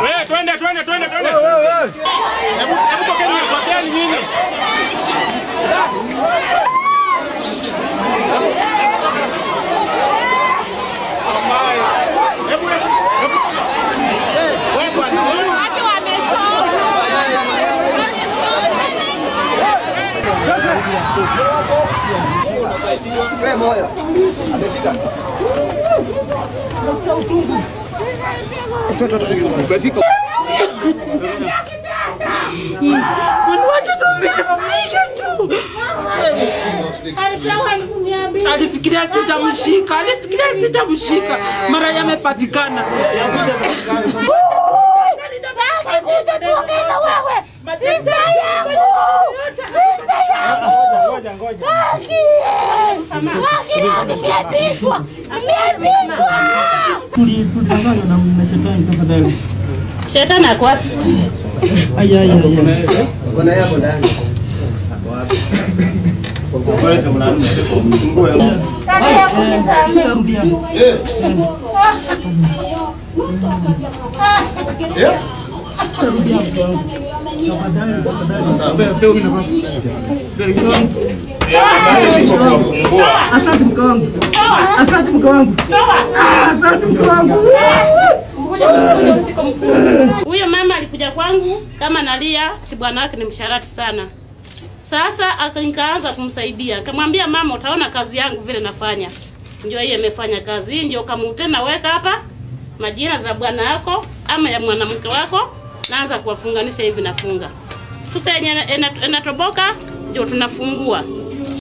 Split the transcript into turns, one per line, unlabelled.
Wewe twende twende twende twende. Hebu tokeni tokeni nyinyi.
Wewe moyo. Amefika.
Umefika.
Alifikiria sitamshika, alifikiria sitamshika, mara yamepatikana.
Tuongee na wewe. Sista yangu. Sista yangu. Haki yangu nimeapishwa. Nimeapishwa.
Tulidanganywa na shetani tafadhali.
Shetani ako wapi?
Ai ai ai.
Kuna yako ndani. Ako wapi?
Sitarudia. Sitarudia mke wangu. Tafadhali tafadhali. Asante mke wangu. Asante mke wangu. Asante mke wangu.
Huyo mama alikuja kwangu kama nalia, bwana wake ni msharati sana. Sasa nikaanza kumsaidia. Nikamwambia mama, utaona kazi yangu vile nafanya. Ndio yeye amefanya kazi hii, ndio kama tena weka hapa majina za bwana yako ama ya mwanamke wako, naanza kuwafunganisha hivi nafunga. Suka yenye inatoboka ndio tunafungua.